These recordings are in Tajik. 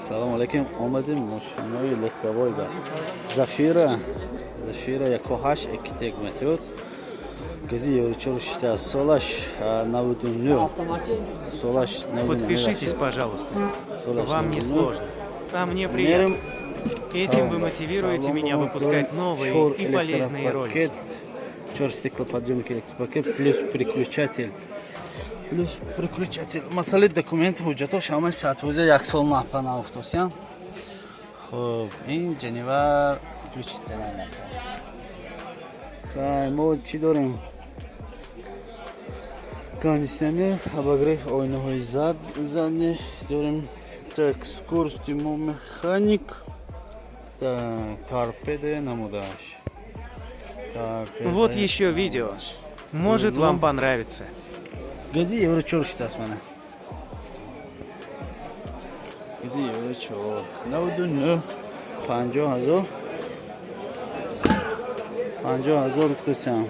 Салом алейкум, омадем мошинои легковой ба Зафира, Зафира 1.8 Экитек метиёд. Гази евро 4 шита, солаш 99, солаш 99. Подпишитесь, пожалуйста. Солаш Вам не 99. Сложно. А мне приятно. Мерим. Этим вы мотивируете меня выпускать новые и полезные ролики. Чор стеклоподъемник, электропакет, плюс переключатель. Плюс переключатель. Масъалаи документ, ҳуҷҷатош ҳамаи 100%, як сол напа науфтосян. Хуб, ин ҷанивар включить кардан. Хай, мо чӣ дорем? Кондиционер, обогрев ойнаҳои зад, задний дорем. Так, скорости мо механик. Так, торпеда намудаш. Торпеда Вот еще видео. намудаш. Может, Ну. вам понравится. Гази евро 4 шудааст мана. Гази евро 4. 99, 50 ҳазор. 50 ҳазор гуфтасям.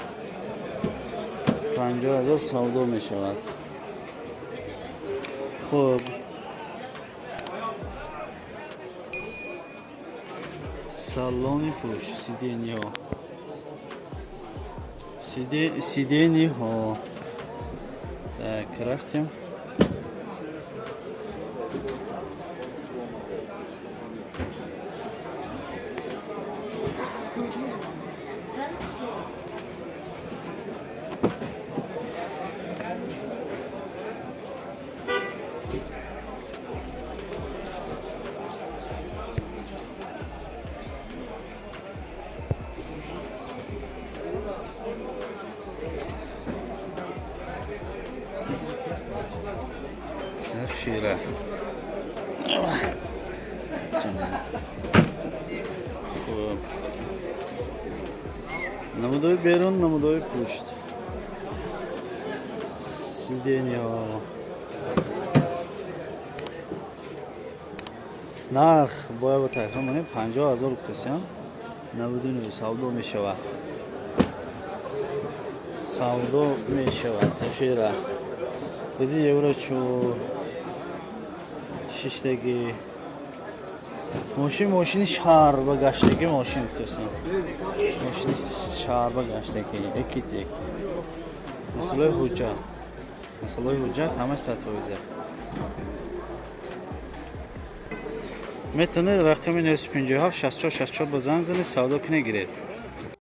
50 ҳазор савдо мешавад. Хуб. Салони пӯш, сиденье ҳо. Сиденье ҳо. Так, рафтем. Зафира. Хуб. Намудои берун, намудои пушт. Сиденье. Нарх бояд ба такрор монем, 50 ҳазор гуфтасям. 99, савдо мешавад. Савдо мешавад Зафира. Гази евро 4 шиштагӣ. Мошин, мошини шаҳр ба гаштагӣ мошин гуфтасам. Мошини шаҳр ба гаштагӣ, Экитек. Масъалаи ҳуҷҷат. Масъалаи ҳуҷҷат ҳамаи 100%. Метавонед рақами 957 64 64 ба занг занед, савдо кунед, гиред.